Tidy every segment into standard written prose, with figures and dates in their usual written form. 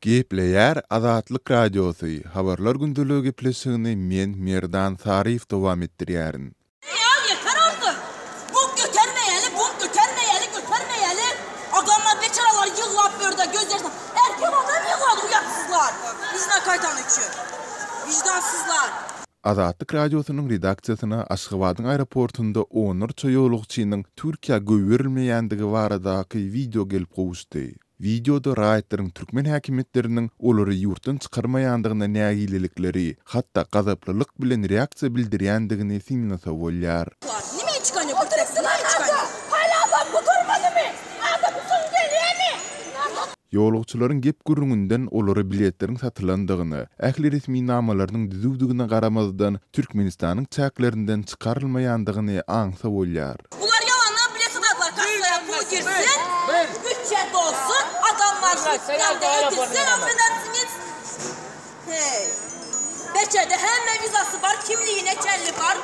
Gepleýär Azatlyk Radiosy, Habarlar gündeligi gepleşigini men, Merdan Saryýew dowam etdirýärin. Ýa ýeter artyk! Buk götermeýäli, buk götermeýäli, götermeýäli! Adamlar beçaralar ýyglap ýörde göz ýaşyna. Erkek adam ýyglady uýatsyzlar! Yzyna gaýtany üçin. Wyždansyzlar! Azatlyk Radiosynyň redaksiýasyna Aşgabadyň aeroportunda onlarça ýolagçynyň Türkiýä goýberilmeýändigi baradaky wideo gelip gowuşdy. Wideoda raýatlaryň türkmen häkimiýetleriniň olary ýurtdan çykarmaýandygyna nägilelikleri, hatda gazaplylyk bilen reaksiýa bildirýändigini synlasa bolýar. Ýolagçylaryň gep-gürrüňinden olara biletleriň satylandygyna, ähli resminamalarynyň düzüwdigine garamazdan, Türkmenistanyň çäklerinden çykarylmaýandygyny aňsa bolýar. Bular ýalandan bile syzarlar kassaýa pul girsin bütçe dolsun adamlar şutdan edilsin affedersiniz heý beçede hemme wizasy bar kimligine çenli bar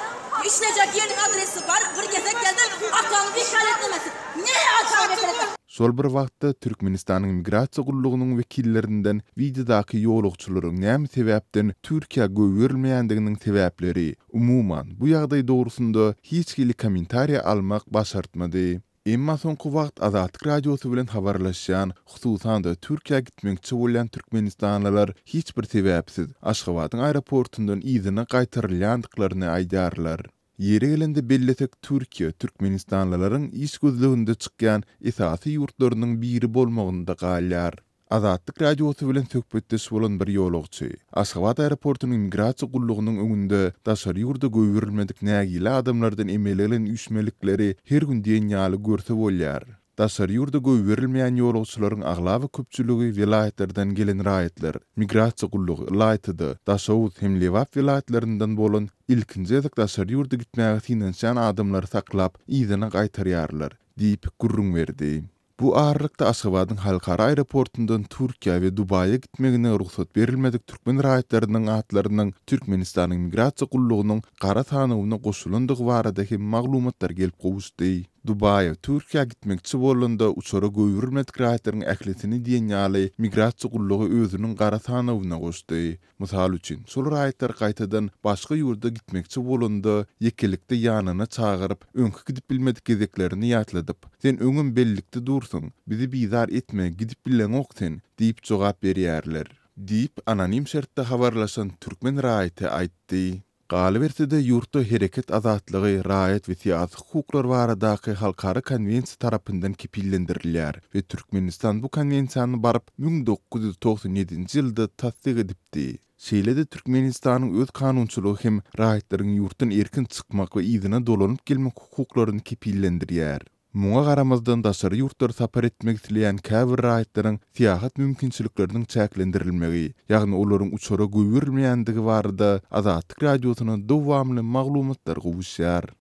işlejek ýeriň adresi bar bir gezek geldi atany wekaletnemesi ne atany wekaletnemesi. Şol bir wagtda, Türkmenistanyň Migrasiýa gullugynyň wekillerinden wideodaky ýolagçylaryň näme sebäpden Türkiýä goýberilmeýändiginiň sebäpleri, umuman, bu ýagdaý dogrusynda hiç hili kommentariýa almak başartmady. Emma soňky wagt Azatlyk Radiosy bilen habarlaşýan, hususan-da, Türkiýä gitmekçi bolýan türkmenistanlylar hiç bir sebäpsiz Aşgabadyň aeroportundan yzyna gaýtarylýandyklaryny aýdýarlar. Ýeri gelende bellesek, Türkiýe türkmenistanlylaryň iş gözleginde çykýan esasy ýurtlarynyň biri bolmagynda galýar. Azatlyk Radiosy bilen söhbetdeş bolan bir ýolagçy, Aşgabat aeroportunyň migrasiýa gullugynyň öňünde daşary ýurda goýberilmedik nägile adamlardan emele gelen üýşmelikleri her gün diýen ýaly görse bolýar. Daşary ýurda goýberilmeýän ýolagçylaryň aglaba köpçüligi welaýatlardan gelen raýatlar. Migrasiýa gullugy, ylaýta-da, Daşoguz hem Lebap welaýatlaryndan bolan ilkinji gezek daşary ýurda gitmäge synanyşýan adamlary saklap, yzyna gaýtarýarlar, diýip, gürrüň berdi. Bu aralykda, Aşgabadyň halkara aeroportundan Türkiýä we Dubaýa gitmegine rugsat berilmedik türkmen raýatlarynyň atlarynyň Türkmenistanyň Migrasiýa gullugynyň gara sanawyna goşulandygy barada hem maglumatlar gelip gowuşdy. Dubaýa, Türkiýä gitmekçi bolanda uçara goýberilmedik raýatlaryň ählisini diýen ýaly migrasiýa gullugy özüniň gara sanawyna goşdy. Mysal üçin, şol raýatlar gaýtadan başga ýurda gitmekçi bolanda ýekelikde ýanyna çagyryp, öňki gidip bilmedik gezeklerini ýatladyp, Sen öňem bellikde dursuň, bizi bizar etme, gidip bileňok sen diýip jogap berýärler. Diýip, anonim şertde habarlaşan türkmen raýaty aýtdy. Galyberse-de, ýurtda hereket azatlygy raýat we syýasy hukuklar baradaky halkara konwensiýa tarapyndan kepillendirilýär we Türkmenistan bu konwensiýany baryp 1997-nji ýylda tassyk edipdi. Şeýle-de Türkmenistanyň öz kanunçylygy hem raýatlaryň ýurtdan erkin çykmak we yzyna dolanyp gelmek hukuklaryny kepillendirýär. Muňa garamazdan, daşary ýurtlara sapar etmek isleýän käbir raýatlaryň syýahat mümkinçilikleriniň çäklendirilmegi, ýagny olaryň uçara goýberilmeýändigi barada Azatlyk Radiosyna dowamly maglumatlar gowuşýar.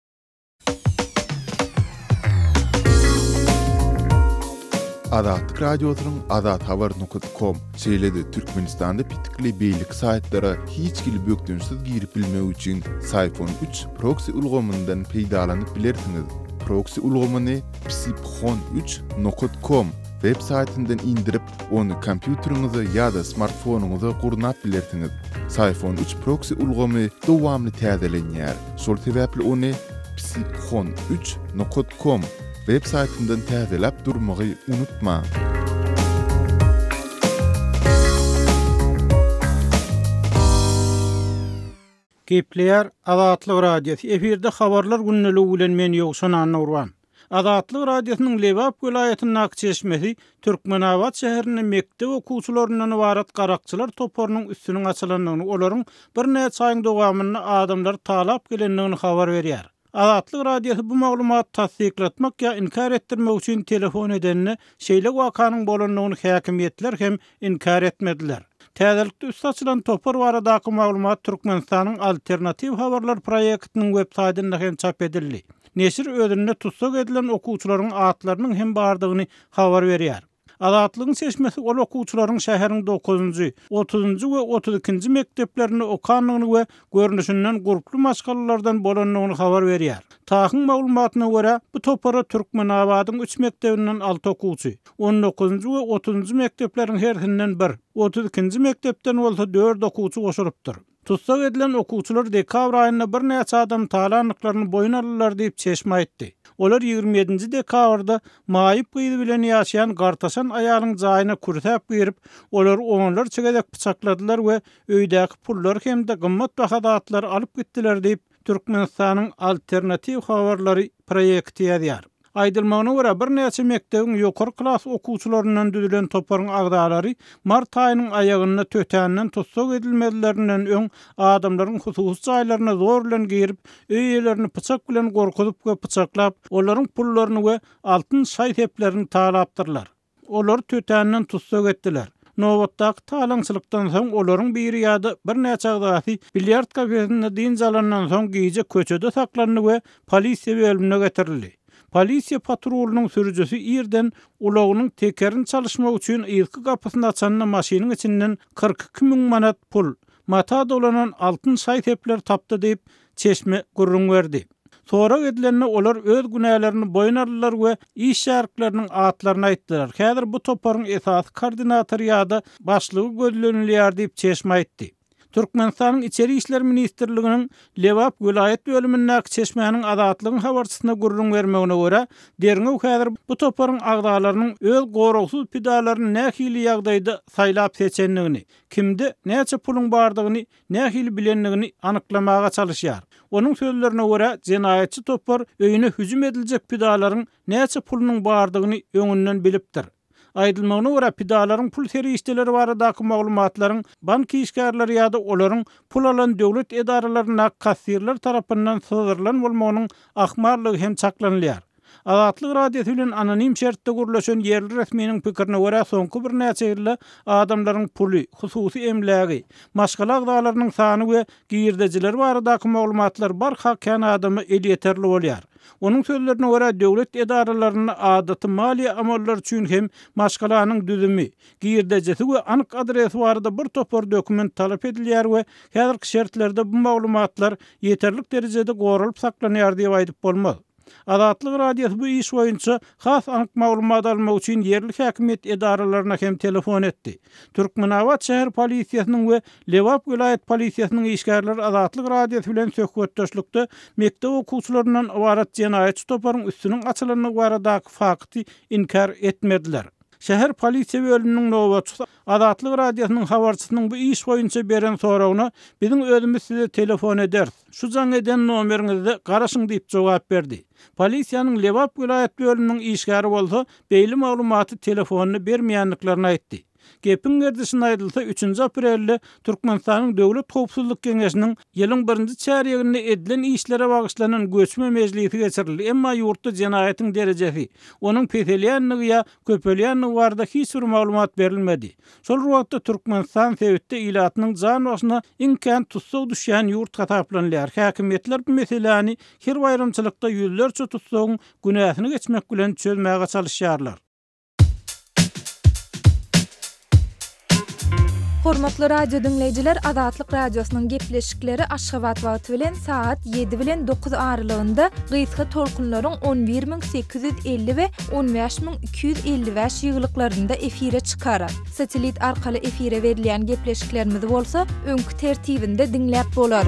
Azatlyk Radiosynyň azathabar nokat kom, şeýle-de Türkmenistanda petikli beýleki saýtlara hiç hili bökdençsiz girip bilmek üçin Syphon üç proksi ulgamyndan peýdalanyp bilersiňiz. Proksi ulgamyny psiphon üç nokat kom web saýtyndan indirip, ony kompýuteriňize ýa-da smartfonyňyza gurnap bilersiňiz. Syphon üç proksi ulgamy dowamly täzelenýär. Şol sebäpli ony psiphon üç nokat kom web saýtyndan täzeläp durmagy unutmaň. Gepleýär Azatlyk Radiosy, efirde Habarlar gündeligi bilen men Ýowşan Annagurban. Azatlyk Radiosynyň Lebap welaýatyndaky çeşmesi Türkmenabat şäherinde mekdep okuwçylaryndan ybarat garakçylar toparynyň üstüniň açylandygyny, olaryň birnäçe aýyň dowamynda adamlary talap gelendigini habar berýär. Azatlyk Radiosy bu maglumaty tassyklatmak ýa inkär etdirmek üçin telefon edende, şeýle wakanyň bolandygyny häkimiýetler hem inkär etmediler. Täzelikde üsti açylan topar baradaky maglumat Türkmenistanyň Alternatiw habarlar proýektiniň websaýtynda hem çap edildi. Neşir özünde tussag edilen okuwçylaryň atlarynyň hem bardygyny habar berýär. Azatlygyň çeşmesi ol okuwçylaryň şäheriň dokuzynjy, otuzynjy we 32-nji mekdeplerinde okandygyny we görnüşinden gurply maşgalalardan bolandygyny habar berýär. TAHH-yň maglumatyna görä, bu topara Türkmenabadyň üç mekdebinden alty okuwçy, on dokuzynjy we otuzynjy mekdepleriň hersinden bir, 32-nji mekdepden bolsa dört okuwçy goşulypdyr. Tussag edilen okuwçylar dekabr aýynda birnäçe adam talandyklaryny boýun aldylar diýip, çeşme aýtdy. Olar 27-nji dekabrda maýyp gyzy bilen ýaşaýan gartaşan aýalyň jaýyna kürsäp girip, olary onlarça gezek pyçakladylar we öýdäki pullary hem-de gymmatbaha zatlary alyp gitdiler diýip, Türkmenistanyň Alternatiw habarlary proýekti ýazýar. Aýdylmagyna görä, birnäçe mekdebiň ýokary klas okuwçylaryndan düzülen toparyň agzalary mart aýynyň aýagynda tötänden tussag edilmezlerinden öň adamlaryň hususy jaýlaryna zor bilen girip, öý eýelerini pyçak bilen gorkuzyp we pyçaklap, olaryň pullaryny we altyn şaý-seplerini talapdyrlar. Olary tötänden tussag etdiler. Nobatdaky talaňçylykdan soň olaryň biri ýa-da birnäçe agzasy bilýard kafesinde dynç alandan soň gije köçede saklandy we polisiýa bölümine getirildi. Polisiýa patrulynyň sürüjisi irden ulagynyň tekerini çalyşmak üçin yzky gapysyny açanda maşynyň içinden 42 müň manat pul, mata dolanan altyn şaý-sepler tapdy diýip, çeşme gürrüň berdi. Sorag edilende olar öz günälerini boýun aldylar we iş şärikleriniň atlaryny aýtdylar. Häzir bu toparyň esasy koordinatory ýa-da başlygy gözlenilýär diýip, çeşme aýtdy. Türkmenistanyň Içeri işler ministrliginiň Lebap welaýat bölümindäki çeşmäniň Azatlygyň habarçysyna gürrüň bermegine görä, derňew häzir bu toparyň agzalarynyň öz goragsyz pidalaryny nähili ýagdaýda saýlap-seçendigini, kimde näçe puluň bardygyny nähili bilendigini anyklamaga çalyşýar. Onuň sözlerine görä, jenaýatçy topar öýüne hüjüm ediljek pidalaryň näçe pulunyň bardygyny öňünden bilipdir. Aýdylmagyna görä, pidalaryň pul serişdeleri baradaky maglumatlaryň bank işgärleri ýa-da olaryň pul alan döwlet edaralaryndaky kassirler tarapyndan syzdyrylan bolmagynyň ahmallygy hem çaklanylýar. Azatlyk Radiosy bilen anonim şertde gürleşen ýerli resminiň pikirine görä, soňky birnäçe ýylda adamlaryň puly, hususy emlägi, maşgala agzalarynyň sany we girdejileri baradaky maglumatlar barha kän adama elýeterli bolýar. Onuň sözlerine görä, döwlet edaralarynda adaty maliýe amallary üçin hem maşgalanyň düzümi, girdejisi we anyk adresi barada bir topar dokument talap edilýär we häzirki şertlerde bu maglumatlar ýeterlik derejede goralyp saklanýar diýip aýdyp bolmaz. Azatlyk Radiosy bu iş boýunça has anyk maglumat almak üçin ýerli häkimiýet edaralaryna hem telefon etdi. Türkmenabat şäher polisiýasynyň we Lebap welaýat polisiýasynyň işgärleri Azatlyk Radiosy bilen söhbetdeşlikde mekdep okuwçylaryndan ybarat jenaýatçy toparyň üstüniň açylandygy baradaky fakty inkär etmediler. Şäher polisiýa bölüminiň nobatçysy Azatlyk Radiosynyň habarçysynyň bu iş boýunça beren soragyna biziň özümiz size telefon ederis, şu jaň eden nomeriňizde garaşyň diýip jogap berdi. Polisiýanyň Lebap welaýat bölüminiň işgäri bolsa beýle maglumaty telefonda bermeýändiklerini aýtdy. Gepiň gerdişine aýdylsa, üçünji aprelde Türkmenistanyň Döwlet howpsuzlyk geňeşiniň ýylyň birinji çärýeginde edilen işlere bagyşlanan göçme mejlisi geçirildi, emma ýurtda jenaýatyň derejesi, onuň peselýändigi ýa köpelýändigi barada hiç bir maglumat berilmedi. Şol bir wagtda Türkmenistan sebitde ilatynyň jan başyna iň kän tussag düşýän ýurt hasaplanylýar. Häkimiýetler bu meseläni her baýramçylykda ýüzlerçe tussagyň günäsini geçmek bilen çözmäge çalyşýarlar. Hormatly radio diňleýjiler Azatlyk Radiosynyň gepleşikleri Aşgabat wagty bilen sagat 7 bilen 9 aralygynda gysga tolkunlaryň 11850 we 15255 ýygylyklarynda efire çykar. Satellit arkaly efire berilýän gepleşiklerimizi bolsa öňki tertibinde diňläp bolar.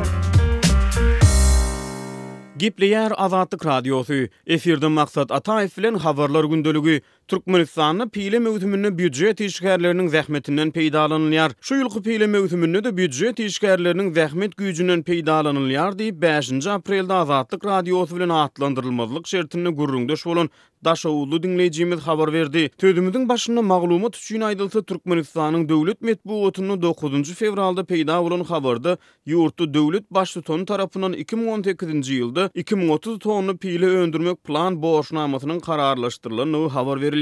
Gepleýär Azatlyk Radiosy, Efirde Maksat Ataýew bilen Habarlar gündeligi. Türkmenistanda pile möwsüminde býujet işgärleriniň zähmetinden peýdalanylýar. Şu ýylky pile möwsüminde-de býujet işgärleriniň zähmet güýjünden peýdalanylýar diýip, bäşinji aprelde Azatlyk Radiosy bilen atlandyrylmazlyk şertinde gürrüňdeş bolan daşoguzly diňleýjimiz habar berdi. Sözümiziň başynda maglumat üçin aýdylsa, Türkmenistanyň döwlet metbugatynda dokuzynjy fewralda peýda bolan habarda Ýurtda döwlet Baştutany tarapyndan 2018-nji ýylda 2030 tonna pile öndürmek plan borçnamasynyň kararlaşdyrylandygy habar berilýär.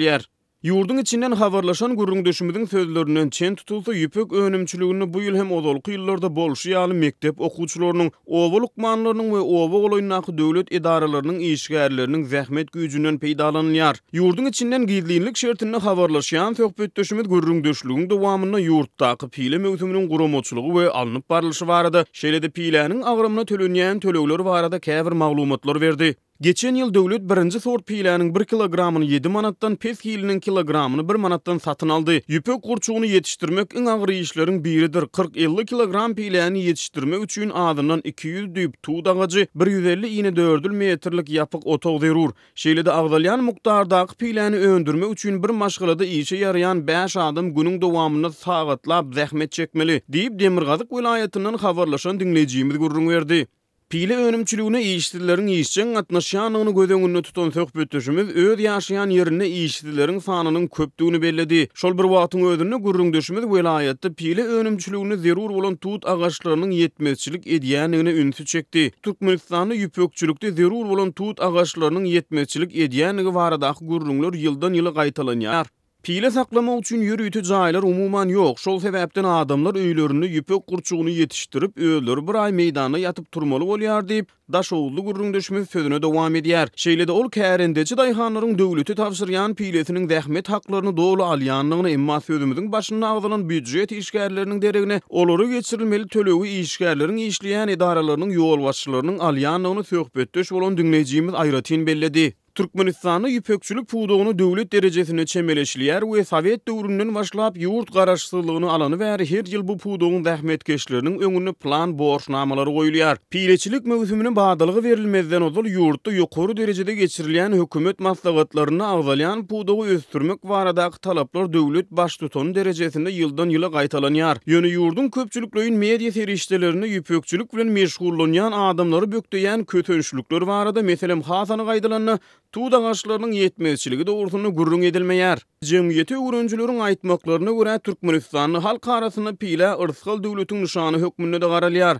Ýurduň içinden habarlaşan gürrüňdeşimiziň sözlerinden çen tutulsa, ýüpek önümçiliginde bu ýyl hem ozalky ýyllarda bolşy ýaly mekdep okuwçylarynyň, oba lukmanlarynyň we oba golaýyndaky döwlet edaralarynyň işgärleriniň zähmet güýjünden peýdalanylýar. Ýurduň içinden gizlinlik şertinde habarlaşýan söhbetdeşimiz gürrüňdeşligiň dowamynda ýurtdaky pile möwsüminiň guramaçylygy we alnyp barlyşy barada, şeýle-de piläniň agramyna tölenýän tölegler barada käbir maglumatlar berdi. Geçen ýyl döwlet birinji sort piläniň bir kilogramyny ýedi manatdan, pes hiliniň kilogramyny bir manatdan satyn aldy. Ýüpek gurçugyny ýetişdirmek iň agyr işleriň biridir. 40-50 kilogram piläni ýetişdirmek üçin azyndan 200 düýp tut agajy, bir 150 inedördül metrlik ýapyk otag zerur. Şeýle-de agzalýan mukdardaky piläni öndürmek üçin bir maşgalada işe ýaraýan bäş adam günüň dowamynda sagatlap zähmet çekmeli, diýip, demirgazyk welaýatyndan habarlaşan diňleýjimiz gürrüň berdi. Pile önümçiligine işsizleriň işjeň gatnaşýandygyny göz öňünde tutan söhbetdeşimiz öz ýaşaýan ýerinde işsizleriň sanynyň köpdügini belledi. Şol bir wagtyň özünde gürrüňdeşimiz welaýatda pile önümçiliginde zerur bolan tut agaçlarynyň ýetmezçilik edýändigine ünsi çekdi. Türkmenistanda ýüpekçilikde zerur bolan tut agaçlarynyň ýetmezçilik edýändigi baradaky gürrüňler ýyldan-ýyla gaýtalanýar. Pile saklamak üçin ýörite jaýlar umuman ýok. Şol sebäpden adamlar öýlerinde ýüpek gurçugyny ýetişdirip, özleri bir aý meýdanda ýatyp turmaly bolýar diýip, daşoguzly gürrüňdeşimiz sözüne dowam edýär. Şeýle-de ol kärendeçi daýhanlaryň döwlete tabşyrýan pilesiniň zähmet haklaryny doly alýandygyny, emma sözümiziň başynda agzalan býujet işgärleriniň deregine olara geçirilmeli tölegi işgärleriň işleýän edaralarynyň ýolbaşçylarynyň alýandygyny söhbetdeş bolan diňleýjimiz aýratyn belledi. Türkmenistanda ýüpekçilik pudagyna döwlet derejesinde çemeleşilýär we sowet döwründen başlap ýurt garaşsyzlygyny alany bäri her ýyl bu pudagyň zähmetkeşleriniň öňünde plan borçnamalary goýulýar. Pileçilik möwsümine badalga berilmezden ozal ýurtda ýokary derejede geçirilýän hökümet maslahatlarynda agzalýan pudagy ösdürmek baradaky talaplar döwlet baştutany derejesinde ýyldan-ýyla gaýtalanýar. Ýöne ýurduň köpçülikleýin media serişdelerinde ýüpekçilik bilen meşgullanýan adamlary bökdeýän kösençlikler barada, meselem, has anyk aýdylanda, tut agaçlarynyň ýetmezçiligi dogrusynda gürrüň edilmeýär. Jemgyýeti öwrenijileriň aýtmaklaryna görä, Türkmenistanda halk arasynda pilä yrsgal döwletiň nyşany hökmünde-de garalýar.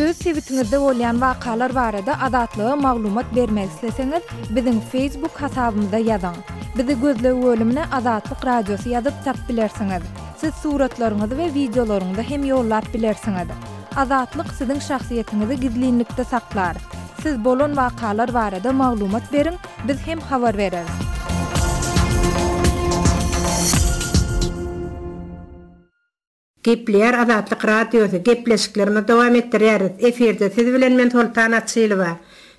Öz sebitiňizde bolýan wakalar barada Azatlyga maglumat bermek isleseňiz, biziň Facebook hasabymyza ýazyň. Bizi gözleg bölümine Azatlyk Radiosy ýazyp tap bilersiňiz. Siz suratlaryňyzy we wideolaryňyzy hem ýollap bilersiňiz. Azatlyk siziň şahsyýetiňizi gizlinlikde saklar. Siz bolan wakalar barada maglumat beriň, biz hem habar bereris. Gepleýär Azatlyk Radiosy, gepleşiklerimizi dowam etdirýäris. Efirde siz bilen men Soltan Açylowa.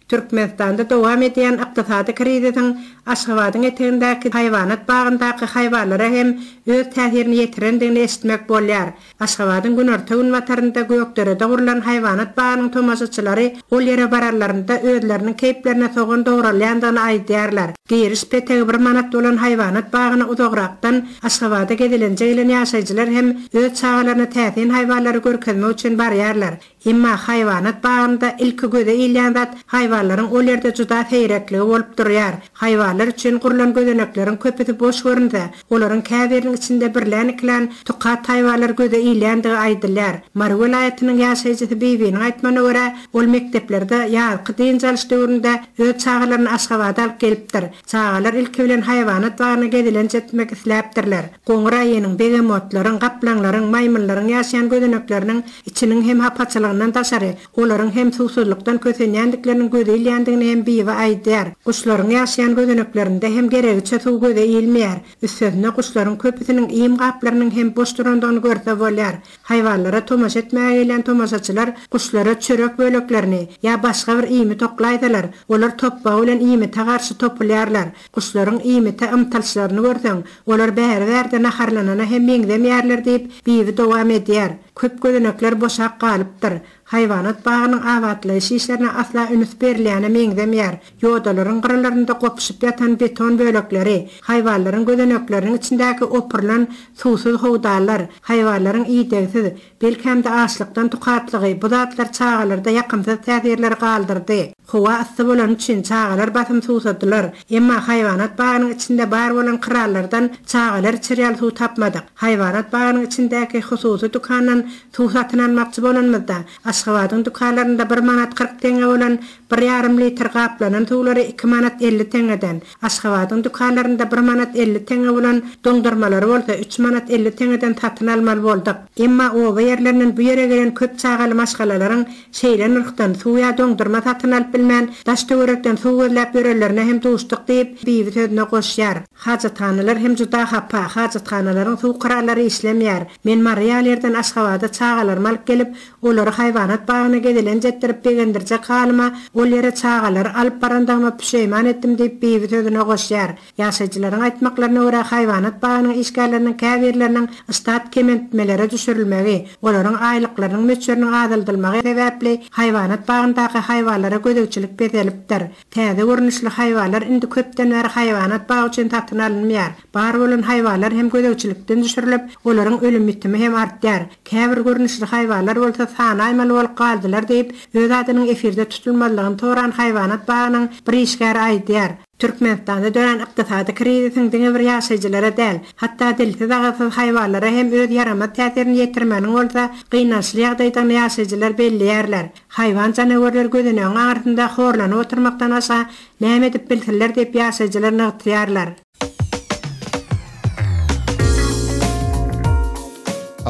Türkmenistanda dowam edýän ykdysady krizisiň Aşgabadyň etegindäki haýwanat bagyndaky haýwanlara hem öz täsirini ýetirendigini eşitmek bolýar. Aşgabadyň günorta-günbatarynda Gökderede gurlan haýwanat bagynyň tomaşaçylary ol ýere baranlarynda özleriniň keýplerine sogan dogralýandygyny aýdýarlar. Giriş petegi bir manat bolan haýwanat bagyna uzagrakdan Aşgabada gezelenje gelen ýaşaýjylar hem öz çagalaryna täsin haýwanlary görkezmek üçin barýarlar. Emma haýwanat bagynda ilki göze ilýän zat haýwanlaryň ol ýerde juda seýrekligi bolup durýar. Haýwanlar üçin gurlan gözenekleriň köpüsi boş görünse, olaryň käbiriniň içinde birlän-ikilän tukat haýwanlar göze ilýändigi aýdylýar. Mary welaýatynyň ýaşaýjysy Bibiniň aýtmagyna görä, ol mekdeplerde ýazky dynç alyş döwründe öz çagalaryny Aşgabada alyp gelipdir. Çagalar ilki bilen haýwanat bagyna gezelenç etmek isläpdirler. Goňur aýynyň, begemotlaryň, gaplaňlaryň, maýmynlaryň ýaşaýan gözenekleriniň içiniň hem hapaçylygyndan daşary, olaryň hem suwsuzlykdan kösenýändikleriniň göze ilýändigini hem Bibi aýdýar. Guşlaryň ýaşaýan gözeneklerinde hem geregiçe suw göze ilmeýär. Üstesine guşlaryň köpüsiniň iým gaplarynyň hem boş durandygyny görse bolýar. Haýwanlara tomaşa etmäge gelýän tomaşaçylar guşlara çörek böleklerini ýa başga bir iýmit oklaýsalar, olar topbagy bilen iýmite garşy topulýarlar. Guşlaryň iýmite ymtylyşlaryny görseň, olar bäri-bärde naharlanana hem meňzemeýärler diýip, Bibi dowam edýär. Köp gözenekler boşap galypdyr. Haýwanat bagynyň abatlaýyş işlerine asla üns berilýäne meňzemeýär. Ýodalaryň gyralarynda gopuşyp ýatan beton bölekleri, haýwanlaryň gözenekleriniň içindäki opurylan suwsuz howdanlar, haýwanlaryň idegsiz, belkäm-de açlykdan tukatlygy, bu zatlar çagalarda ýakymsyz täsirleri galdyrdy. Howa yssy bolany üçin çagalar basym suwsadylar. Emma haýwanat bagynyň içinde bar bolan krallardan çagalar içer ýaly suw tapmadyk. Haýwanat bagynyň içindäki hususy dükandan suw satyn almakçy bolanymyzda, Aşgabadyň dükanlarynda bir manat 40 teňňe bolan. Bir ýarym litr gaplanan suwlary iki manat 50 teňňeden, Aşgabadyň dükanlarynda bir manat 50 teňňe bolan doňdurmalary bolsa üç manat 50 teňňeden satyn almaly bolduk. Emma oba ýerlerinden bu ýere gelen köp çagaly maşgalalaryň şeýle nyrhdan suw ýa doňdurma satyn alyp bilmän, daş-töwerekden suw gözläp ýörenlerine hem duşduk diýip, Bibi sözüne goşýar. Hajathanalar hem juda hapa, hajathanalaryň suw kralary işlemeýär. Men Mary ýaly ýerden Aşgabada çagalarymy alyp gelip, olary haýwanat bagyna gezelenç etdirip begendirjek halyma, ol ýere çagalary alyp barandygyma püşeýman etdim diýip, Bibi sözüne goşýar. Ýaşaýjylaryň aýtmaklaryna görä, haýwanat bagynyň işgärleriniň käbirleriniň ştat kemeltmelere düşürilmegi, olaryň aýlyklarynyň möçberiniň azaldylmagy sebäpli haýwanat bagyndaky haýwanlara gözegçilik peselipdir. Täze görnüşli haýwanlar indi köpden bäri haýwanat bagy üçin satyn alynmaýar. Bar bolan haýwanlar hem gözegçilikden düşürilip, olaryň ölüm-ýitimi hem artýar. Käbir görnüşli haýwanlar bolsa sanaýmaly bolup galdylar diýip, öz adynyň efirde tutulmazlygyny soran haýwanat bagynyň bir işgäri aýdýar. Türkmenistanda dörän ykdysady krizisiň diňe bir ýaşaýjylara däl, hatda dilsiz-agyzsyz haýwanlara hem öz ýaramaz täsirini ýetirmeginiň bolsa gynançly ýagdaýdygyny ýaşaýjylar belleýärler. Haýwan janawerler gözenegiň aňyrsynda horlanyp oturmakdan başga näme edip bilsinler diýip ýaşaýjylar nygtaýarlar.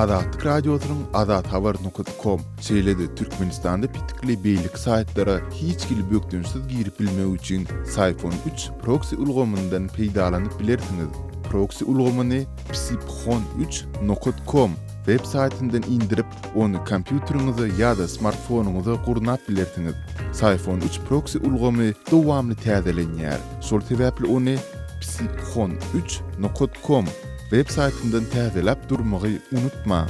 Azatlyk Radiosynyň azathabar nokat kom, şeýle-de Türkmenistanda petikli beýleki saýtlara hiç hili bökdençsiz girip bilmek üçin Syphon üç proksi ulgamyndan peýdalanyp bilersiňiz. Proksi ulgamyny psiphon üç nokat kom web saýtyndan indirip, Ony kompýuteriňize ýa-da smartfonyňyza gurnap bilersiňiz. Syphon üç proksi ulgamy dowamly täzelenýär. Şol sebäpli ony psiphon üç nokat kom web saýtyndan täzeläp durmagy unutmaň.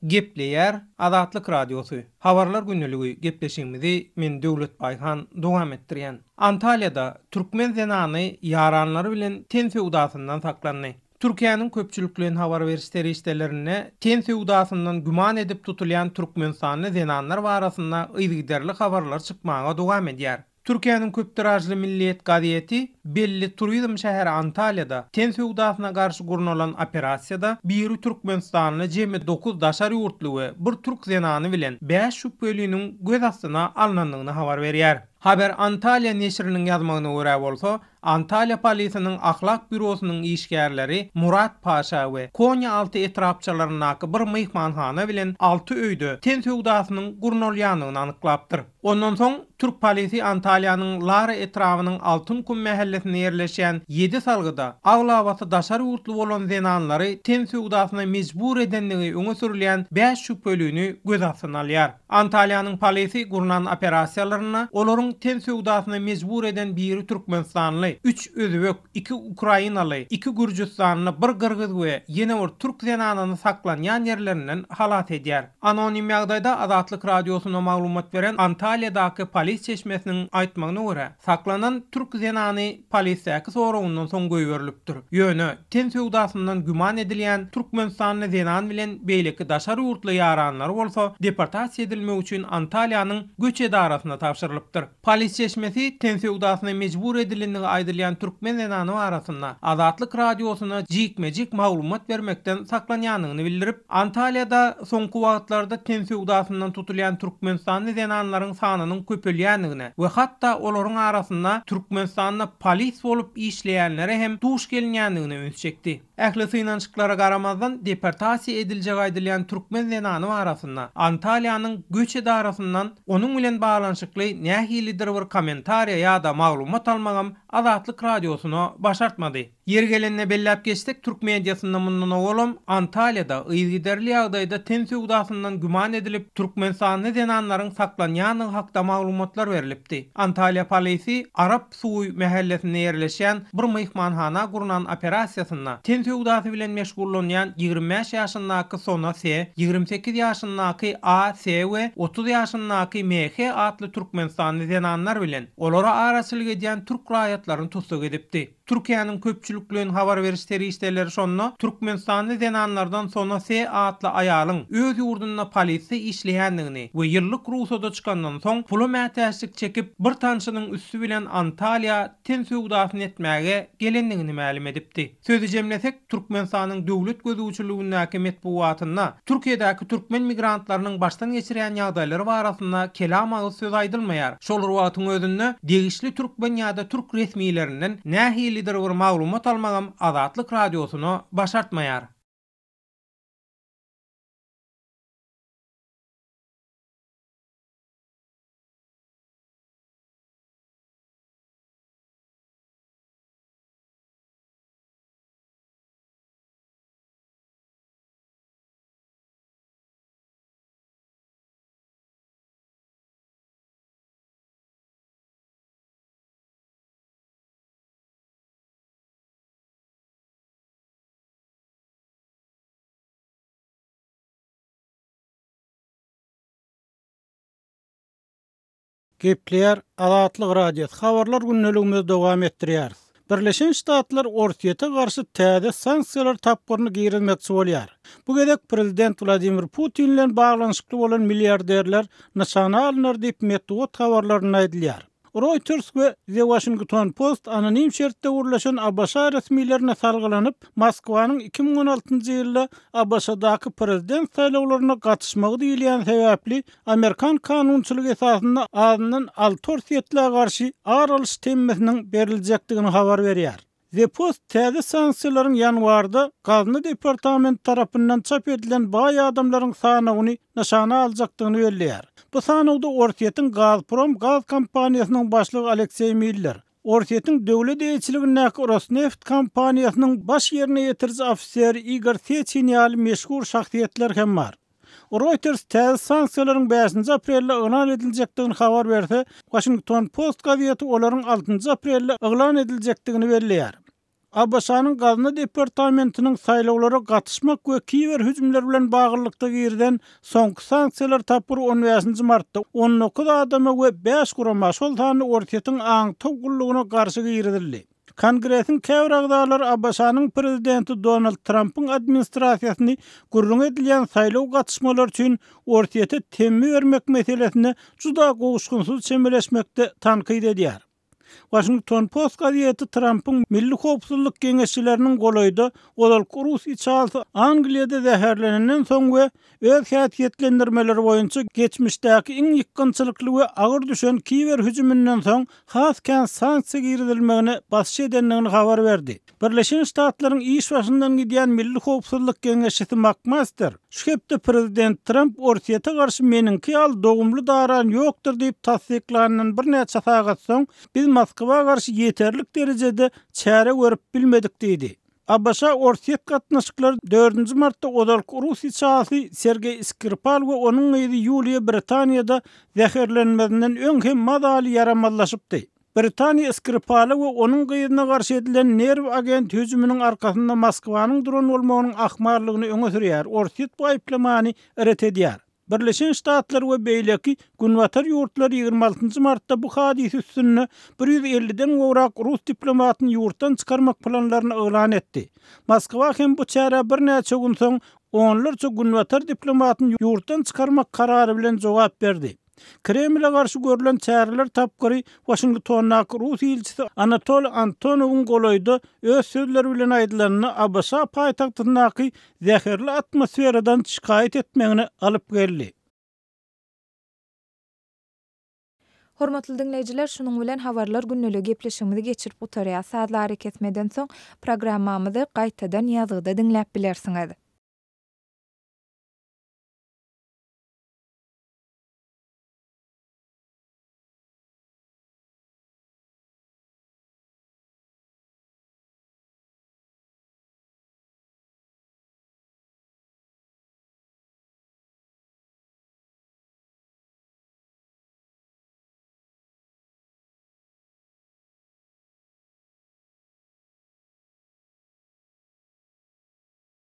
Gepleýär Azatlyk Radiosy, Habarlar gündeligi gepleşigimizi men Döwlet Baýhan dowam etdirýän. Antalýada türkmen zenany ýaranlary bilen ten söwdasyndan saklandy. Türkiýäniň köpçülikleýin habar beriş serişdelerinde ten söwdasyndan güman edip tutulýan türkmenistanly zenanlar barasynda yzygiderli habarlar çykmaga dowam edýär. Türkiýäniň köp tiražly Milliýet gazeti belli turizm şäheri Antalýada ten söwdasyna garşy gurnalan operasiýada biri türkmenistanly jemi dokuz daşary ýurtly we bir türk zenany bilen bäş şübheliniň göz astyna alnandygyny habar berýär. Haber Antalýa neşiriniň ýazmagyna görä bolsa, Antalýa polisiniň ahlak býurosynyň işgärleri Murat Paşa we Konýa-Alty etrapçalaryndaky bir myhmanhana bilen alty öýde ten söwdasynyň gurnalýandygyny anyklapdyr. Ondan soň, türk polisi Antalýanyň Lara etrabynyň Altynkum mähellesinde ýerleşýän ýedi salgyda, aglabasy daşary ýurtly bolan zenanlary ten söwdasyna mejbur edendigi öňe sürülýän bäş şübhelini göz astyna alýar. Antalýanyň polisi gurnan operasiýalarynda olaryň ten söwdasyna mejbur eden biri türkmenistanly, üç özbek, iki ukrainaly, iki gürjüstanly, bir gyrgyz we ýene bir türk zenanyny saklanýan ýerlerinden halas edýär. Anonim ýagdaýda Azatlyk Radiosyna maglumat beren Antalýadaky polis çeşmesiniň aýtmagyna görä, saklanan türk zenany polisdäki soragyndan soň goýberilipdir. Ýöne, ten söwdasyndan güman edilýän türkmenistanly zenan bilen beýleki daşary ýurtly ýaranlary bolsa deportasiýa edilmek üçin Antalýanyň göç edarasyna tabşyrylypdyr. Polis çeşmesi ten söwdasyna mejbur edilendigi aýdylýan türkmen zenany barasynda Azatlyk Radiosyna jikme-jik maglumat bermekden saklanýandygyny bildirip, Antalýada soňky wagtlarda ten söwdasyndan tutulýan türkmenistanly zenanlaryň sanynyň köpelýändigine we hatda olaryň arasynda Türkmenistanda polis bolup işleýänlere hem duş gelinýändigine üns çekdi. Ähli synanyşyklara garamazdan, deportasiýa ediljegi aýdylýan türkmen zenany barasynda Antalýanyň göç edarasyndan onuň bilen baglanyşykly nähilidir bir kommentariýa ýa-da maglumat almagam Azatlyk Radiosyna başartmady. Ýeri gelende belläp geçsek, türk mediasynda mundan owalam Antalýada yzygiderli ýagdaýda ten söwdasyndan güman edilip, türkmenistanly zenanlaryň saklanýandygy hakda maglumatlar berlipdi. Antalýa polisi arap Suwy mähellesinde ýerleşýän bir myhmanhana gurnan operasiýasynda ten söwdasy bilen meşgullanýan 25 ýaşyndaky Sona S, 28 ýaşyndaky A. S we 30 ýaşyndaky M. H atly türkmenistanly zenanlar bilen olara araçylyk edýän türk raýatlaryny tussag edipdi. Türkiýäniň köpçülikleýin habar beriş serişdeleri şonda türkmenistanly zenanlardan Sona S. atly aýalyň öz ýurdunda polisiýa işleýändigini we ýyllyk rugsada çykandan soň pula mätäçlik çekip, bir tanşynyň üsti bilen Antalýa ten söwdasyny etmäge gelendigini mälim edipdi. Sözi jemlesek, Türkmenistanyň döwlet gözegçiligindäki metbugatynda Türkiýedäki türkmen migrantlarynyň başdan geçirýän ýagdaýlary barasynda kelam agyz söz aýdylmaýar. Şol bir wagtyň özünde, degişli türkmen ýa-da türk resmilerinden nähilidir bir maglumat almagam Azatlyk Radiosyna başartmaýar. Gepleýär Azatlyk Radiosy, Habarlar gündeligimizi dowam etdirýäris. Birleşen Ştatlar Orsýete garşy täze sanksiýalar tapgyryny girizmekçi bolýar. Bu gezek prezident Wladimir Putin bilen baglanyşykly bolan milliarderler nyşana alnar diýip metbugat habarlarynda aýdylýar. Reuters we The Washington Post anonim şertde gürleşen ABŞ resmilerine salgylanyp, Moskwanyň 2016-njy ýylda ABŞ-daky prezident saýlawlaryna gatyşmagy diýilýän sebäpli amerikan kanunçylygy esasynda azyndan alty orsýetlä garşy ar alyş temmisiniň beriljekdigini habar berýär. The Post täze sanksiýalaryň ýanwarda Gazna departamenti tarapyndan çap edilen baý adamlaryň sanawyny nyşana aljakdygyny belleýär. Bu sanawda Orsýetiň Gazprom gaz kompaniýasynyň başlygy Alekseý Miller, Orsýetiň döwlet eýeçiligindäki Rosneft kompaniýasynyň baş ýerine ýetiriji ofiseri Igor Seçin ýaly meşhur şahsyýetler hem bar. Reuters täze sanksiýalaryň bäşinji aprelde yglan ediljekdigini habar berse, Washington Post gazeti olaryň altynjy aprelde yglan ediljekdigini belleýär. ABŞ-nyň Gazna departamentiniň saýlawlara gatyşmak we kiber hüjümler bilen baglylykda girizen soňky sanksiýalar tapgyry on bäşinji martda 19 adama we bäş gurama, şol sanda Orsýetiň aňtaw gullugyna garşy girizildi. Kongresiň käbir agzalary ABŞ-nyň prezidenti Donald Trampyň administrasiýasyny gürrüňi edilýän saýlaw gatyşmalary üçin Orsýete temmi bermek meselesine juda gowuşgynsyz çemeleşmekde tankyt edýär. Waşington Post gazeti Trampyň milli howpsuzlyk geňeşçileriniň golaýda ozalky rus içalysy Angliýada zäherlenenden soň we öz häsiýetlendirmeleri boýunça geçmişdäki iň ýykgynçylykly we agyr düşen kiber hüjüminden soň has kän sanksiýa girizilmegine basyş edendigini habar berdi. Birleşen Ştatlaryň iş başyndan gidýän Milli howpsuzlyk geňeşçisi Makmaster şu hepde prezident Tramp Orsýete garşy meniňki ýaly dogumly daran ýokdur diýip tassyklanyndan birnäçe sagat soň biz Moskwa garşy ýeterlik derejede çäre görüp bilmedik diýdi. ABŞ-Orsýet gatnaşyklary dördünji martda ozalky rus içalysy Sergeý Skripal we onuň gyzy Ýuliýa Britaniýada zäherlenmezinden öň hem mazaly ýaramazlaşypdy. Britaniýa Skripala we onuň gyzyna garşy edilen nerw agent hüjüminiň arkasynda Moskwanyň duran bolmagynyň ahmallygyny öňe sürýär, Orsýet bu aýyplamany ret edýär. Birleşen Ştatlar we beýleki Günbatar ýurtlary 26 martda bu hadysa üstünde 150-den gowrak rus diplomatyny ýurtdan çykarmak planlaryny yglan etdi. Moskwa hem bu çärä birnäçe gün soň onlarça Günbatar diplomatyny ýurtdan çykarmak karary bilen jogap berdi. Kremle garşy görlen çäreler tapgyry Waşingtondaky rus ilçisi Anatoliý Antonowyň golaýda öz sözleri bilen aýdylanda ABŞ paýtagtyndaky zäherli atmosferadan şikaýat etmegine alyp geldi. Hormatly diňleýjiler, şunuň bilen Habarlar gündeligi gepleşigimizi geçirip gutarýas. Sazly arakesmeden soň programmamyzy gaýtadan ýazgyda diňläp bilersiňiz.